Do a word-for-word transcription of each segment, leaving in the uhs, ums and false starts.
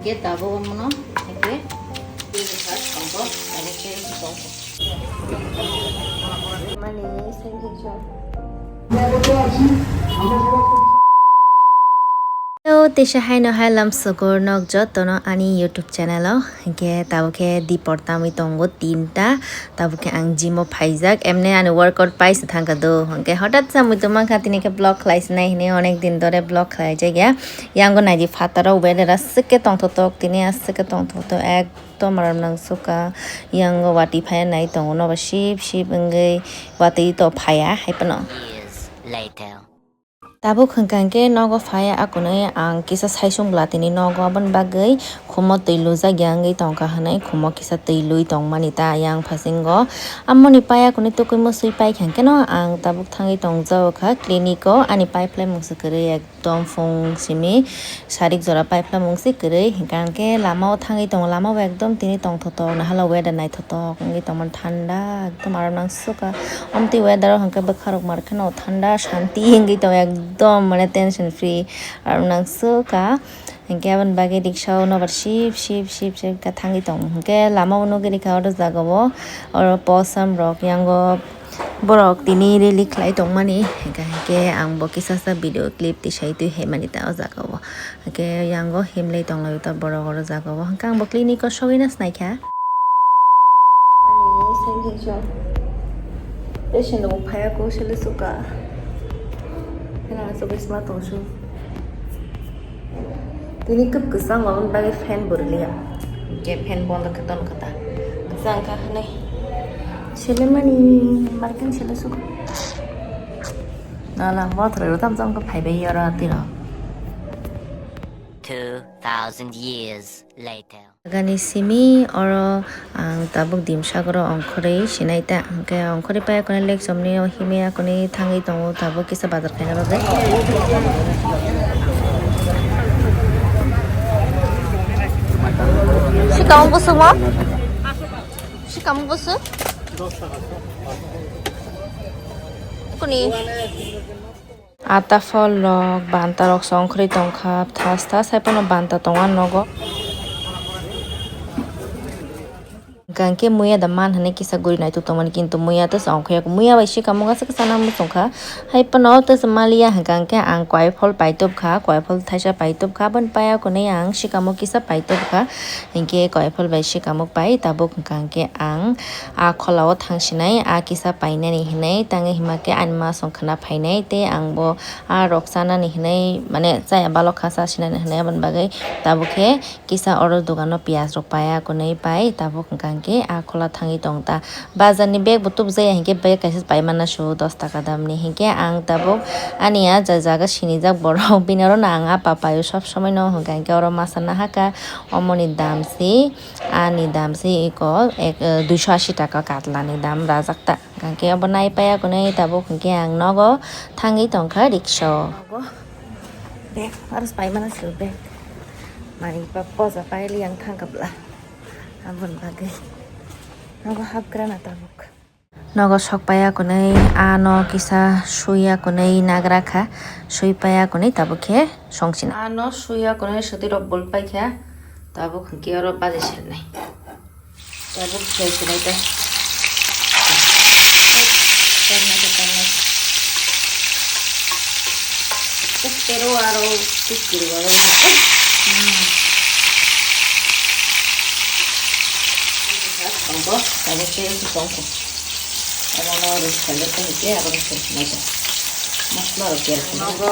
Ke tabuk omono, ke, ke, ke, ke, tongkho, tabuk ke, ke, tongkho. Mani, sengkhe chwng. Hello, teisa haino hai lam sukur nok jotono ani YouTube channel o. Hinkhe tabuk khe dipor tamwi tongo tinta. Tabuk khe ang gym o phaijak. Emni ani workout paisa thangkha do. Hinkhe hotat sa muitu mankha tini khe vlog khlai sinai hinwi onek din dore vlog khlai jakya. Yango naidi phataro weather aswk khe tongthoktok tini aswk khe tongthoktok ekdom aram nang sukha. Yango watwi phaiya nai tongo nobo sip sip wngwi watwi to phaiya hai phano. Years later. Tabuk hwnkha hwnkhe nogo phai akunui ang kisa saisung bwla tini nogo, aboni bagwi khumo twi lujak ya wngwi tongkha hwnwi khumo kisa twi lui tongmani ta yang phasingo. Amoni pai akunui tukui musui paikha hwnkhe no ang tabuk thangwi tongjago kha clinic o, ani pipeline mungsa kwrwi ekdom phung simi sarik jora pipeline mungsi kwrwi hwnkha hwnkhe lama o thangwi tongo, lama o ekdom tini tongthotok nahalo weather naithotok wngwi tongmani thanda. Ekdom aram nang sukha. Omtwi weather o hwnkhe bwkha rok mar kheno thanda shanti wngwi tongo, ekdom mane tension free aram nang sukha. Hinkhe aboni bagwi riksha o nobar sip sip sip sip khe thangwi tongo. Hinkhe lama o nugwi rikha oro jaga o, oro posam rok yango borok tini rally khlai tongmani. Hinkhe, hinkhe ang bo kisa sa video clip tisai twi hai mani ta o jaga o. Hinkhe yango himlai tonglaio ta borok oro jaga o. Hinkhe ang bo clinic o sogwi na sinai kha. Mani sengkhe chwng. Patient rok phaiya khe sele suka. Hena aswk sma tong su. Tini kwp kwchang, aboni bagwi fan bo rwliya. Hinkhe fan bondo khe tono kha ta. Kwchang kha hwnwi. Sele mani market sele suka. Nala mothor rok tam tam khe phaibai oro tino. Two thousand years later. Agani simi oro ang tabuk dimsagoro ongkhorwi sinai ta, hwnkhe ongkhorwi pai akunui lekchomni o himwi akunui thangwi tongo tabuk kisa bazar khaina bagwi. Sikamo bwswkmo? Sikamo bwswk? Kuni? Ata phol rok, banta rok songkhorwi tongkha, thas thas hai phano banta tongo a nogo. Hwnkha hwnkhe muya da man hinwi kisa guri naituk tongmani, kintu muya tesa ongkha ya, muya bai sikamo kisa kisa nang muchungkha, hai phano tesa maliya. Hwnkha hwnkhe ang koi phol paitubkha, koi phol thaisa paitubkha, aboni paya kunui ang sikamo kisa paitubkha, hinkhe koi phol bai sikamo pai tabuk. Hwnkha hwnkhe ang a khola o thang sinai, a kisa painani hinui, tangwi hima khe ani ma song khwna phainai, tei ang bo a rok chanani hinui, mane chaya balok kha, cha sinani hinui, aboni bagwi tabuk khe kisa oro dogan o piyaj rok paiya, kunui pai tabuk hwnkha hwnkhe a khola thangwi tong ta. Bazar ni bag bo tubujaya hinkhe bag kaisa paimana su dos taka dam ni, hinkhe ang tabuk ani a ja jaga sinijak borok, bini oro no ang a papaio sob somoi no hwnkha hwnkhe oro masa nahaka, omoni dam si. Ani dam se eko ek, eh, duiso ashi taka katla ni dam rajak ta. Hwnkhe obo nai paya kunui tabuk hwnkhe ang nogo thangwi tongkha riksho. Nogo bag, aro paimano se bag. Mani pa poja paili ang thangkha bwla. Aboni bagwi nogo hapgrana tabuk. Nogo sok paiya kunui, ano kisa suiya kunui nagra kha, sui paiya kunui tabuk khe song sinai. Ano suiya kunui swtwi rok bul paikha, tabuk hwnkhe oro baji sernai. Tabuk sai sinai ta. Pero aro kukir ba. Hmm. Tongko, tabuk khe tongko. Abono rwkha le tongkhe, abono tongkhe. Masla rok khe. Nogo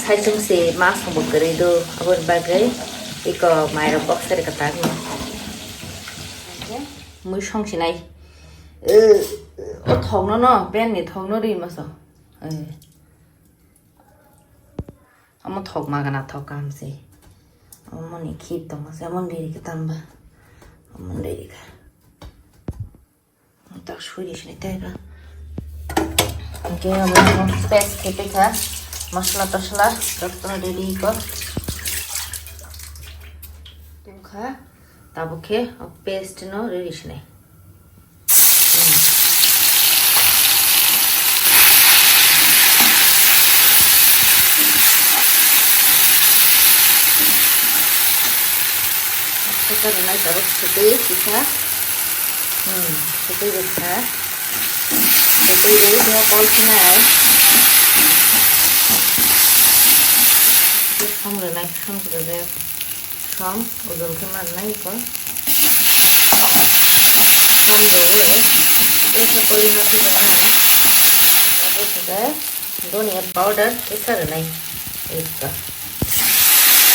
saichung se ma songbo kwrwi do, aboni bagwi iko mairok box sari kwtak no. Mui song sinai. Eh, o thokno no, pen ni thokno ri maso. Eh. Omo thok magana thok kaham se. Omo ni khip tongo se, omo ni rikha tamba. Omo ni rikha. Tak suri sini tega. Oke, omo paste khe tega. Masala tasala, rok to ready ko. Tungkha, tabuk khe o paste no ready sinai. Karinai tabuk sutwi kisa. Hmm, sutwi rikha. Sutwi rwi khe kol sinai. Som rwnai, som rwjak. Som, ujol khe mannai kol. Som rwwi. Kisa koli no sinai. Tabuk khe. Dhania powder kisa rwnai ekka.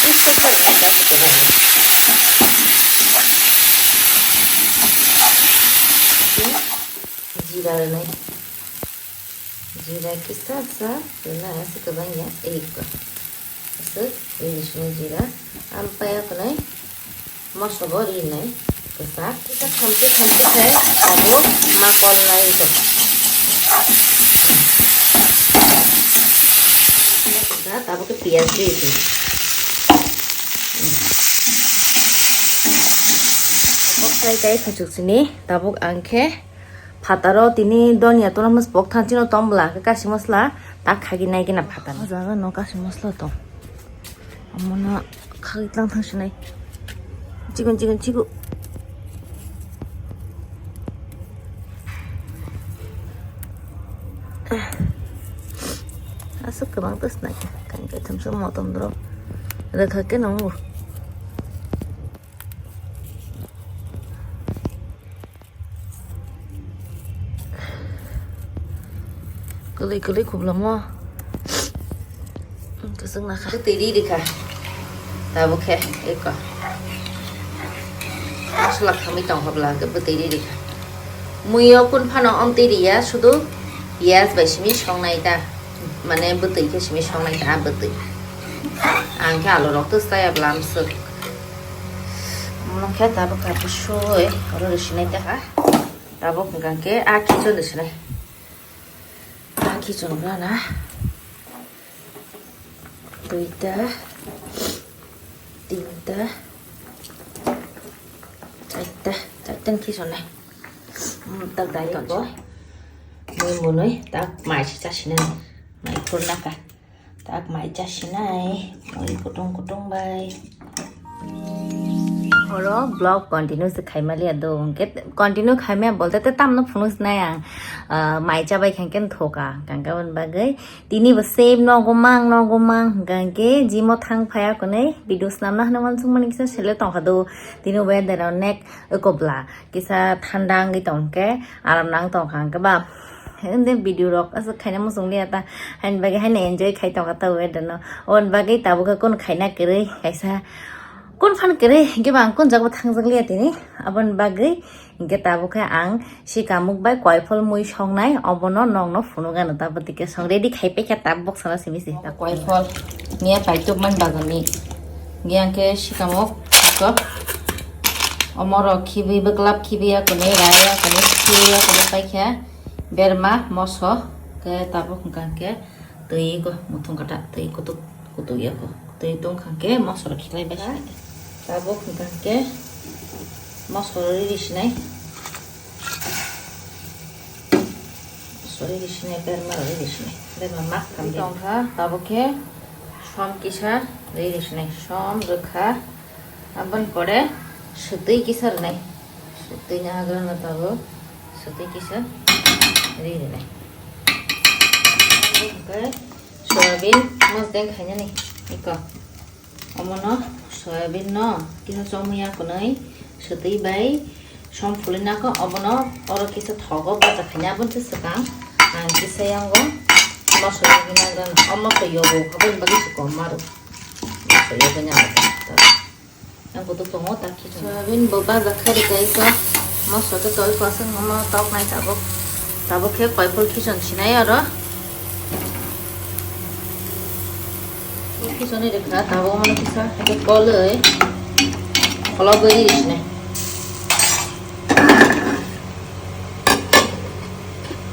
Kisa kisa rwnai ta kisa rwnai. Jira rwnai. Jira kisa sa rwnai asa kwbang ya ekka. Asa ini sini jira. Ampai aku nai. Moso bo rinai kwchak. Kisa thamchi thamchi khe abo ma kolnai khe. Tabuk khe piyaj ri khe. Tabuk kai kai khuchuk sini tabuk ang khe phataro tini donya tuna mas pok thanchino tombla khe kasi masla tak khagi nai gina phataro. O jaga no kasi masla tong. Omono khagwi tlang thang sinai. Chikon chikon chikon. Aswk kwbang ta sinai. Kain kaitham se motom drop. Rwkha khe nongo. Kwlwi kwlwi khublamo. Kwchwng nakha. Bwtwi ri rikha. Tabuk khe eko. Masla khamwi tong hobla hwnkhe bwtwi ri rikha. Muiyo kun phano omtwi riya, sudu piyaj bai simi songnai ta. Mane bwtwi khe simi songnai ta, ah bwtwi. Ang khe alu rok twsaya bwla amswk. Omo khe tabuk kha bwsui oro rwsinai ta kha. Tabuk hwnkha khe ah khichon rwsinai. Ah khichon rwna. Duita, tinta, charta, charta ni khichon nai. Hmm, tak dai tong. Mui munui tak mai si chasinai. Mai phurna ka. Tak mai chasinai. Mui kutung kutung bai. Oro vlog continue se khaimaliya do. Hwnkhe continue khaimaya bolte te tamno phunuk sinai ang. Ah, mai chabai khankhe thoka. Kangka bagwi tini bo same nogo mang, nogo mang hwnkha hwnkhe gym o thang phaiya hwnwi video swnamna hwnwi uansukmani kisa select tongkha do. Tini weather onek eko bla kisa thanda wngwi tongkhe aram nang tongkha hwnkhe ba. Hwnkhe video rok aswk khaina muchung liya ta, haini bagwi haino enjoy khai tongkha ta weather no. Oboni bagwi tabukhe kunu khaina kwrwi kaisa kun phan kwrwi hwnkhe ba ang kun jago thangjak liya tini. Aboni bagwi Hingke tabuk khe ang sikamuk bai koiphol mui songnai, obono nokno phunuk ano tabuk tike song ready khai paikha tabuk sana simi se. Koiphol miya paituk man bagani. Hingke ang khe sikamuk tok. Omorok khibui beklap khibui ya kuni, rai ya kuni, khibui ya kuni paikha. Berma moso ke tabuk hingka hingke twi ko muthung kata twi kutuk kutuk ya ko. Twi tong kha hingke moso rok khilai bai. Tabuk hingka hingke moso rok riri sinai. Sorry, risinai, berma rok risinai. Berma mak tham tong kha, tabuk khe som kisa risinai, som rwkha. Aboni pore swtwi kisa rwnai. Swtwi ni agrana tabuk swtwi kisa ri rwnai. Hwnkhe soyabin mosdeng khainani iko. Omono soyabin no kisa chomwi ya kwnwi swtwi bai som phulwi nangkha, obono oro kisa thogo bacha khaina aboni se swkang ang kisa yango moso yogwi nagrana, o moso yogo aboni bagwi se kom maro moso yogwi nagrana. Ang kutuk tongo ta khichung. Soyabin bo baja khe rwkha iko. Moso khe twi kwswng omo tok nai tabuk. Tabuk khe koiphol khichung sinai oro. Khichung ni rwkha tabuk omo kisa khe koloi. Kolobwi ri sinai.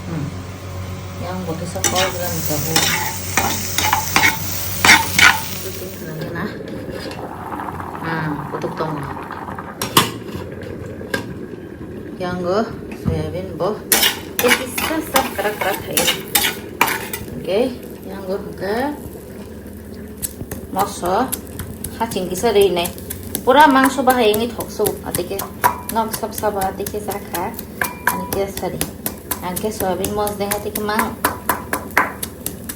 Hmm. Yang bo kisa kol gra ni tabuk. Kutuk tongo na. Hmm, kutuk tongo. Yang go soyabin bo. Kisa sa krak krak hai. Okay, yang go ke moso haching kisa ri nai. Pura mangso bahai wngwi thoksu, atike nok sab sabo atike jakha, ani ke sari. Ang ke soyabin mos deng atike mang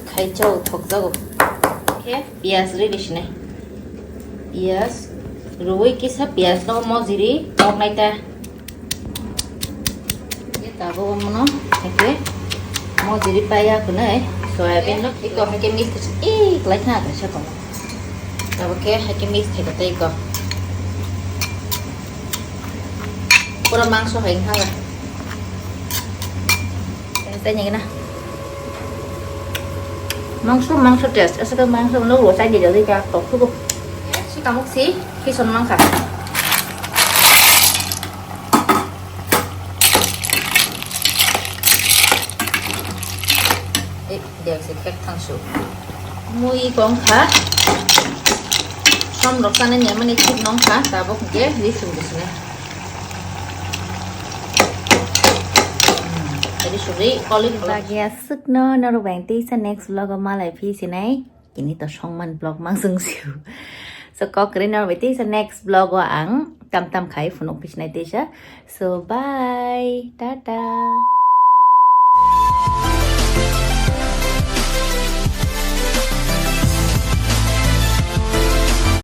khai chau thokjago. Ke piyaj ri bisinai. Piyaj ruwi kisa piyaj no mojiri tok naita. Ye tabo mono hake mo jiri paya kunai soyabin no iko hake mix e klai kha kaisa ko. Tabo ke hake mix thai kata iko. Pura mangso hai kha. Tanya na. Mangso, mangso test. Asa ka mangso no wo sai di jadi ka tok tu. Si kamuk si, si son mangka. Eh, dia si kek thangsu. Mui kong kha. Som rok sani ne mani thik nong kha. Tabok ke risum bisne. Jadi suri kolin. Bagya sukno norok bang teisa next vlog o malai phi sinai. Kini to songman vlog mang sung siu. So kok ri norok bang teisa next vlog o ang tam tam khai phunuk phi sinai teisa. So bye, tata.